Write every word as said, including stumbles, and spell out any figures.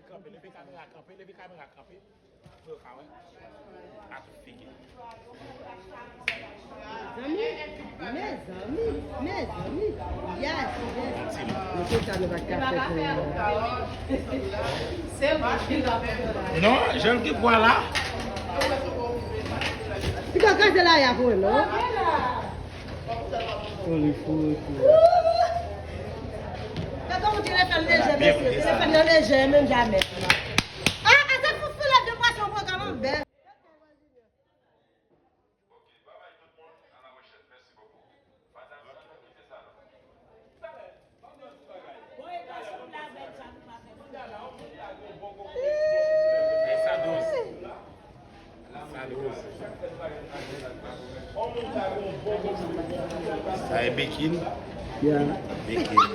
Kanpe, leve kamera, kanpe, leve kamera, kanpe. Pou yo ka wè. A tout figi. Zanmi, mezanmi, mezanmi. Yes, yes. Mesye sa nou pa ka fè pou yo. Non, jan l gen pwa la. Pikan kraze la ya pou non. Oli foto. Gade yon telefòn lejè, mesye. Telefòn nan lejè, menm jamè. Ah, ah, se pou filet de pwason pwogram an bèl. Sa douz. Sa douz. Sa e bekin. Yeah. Bekin.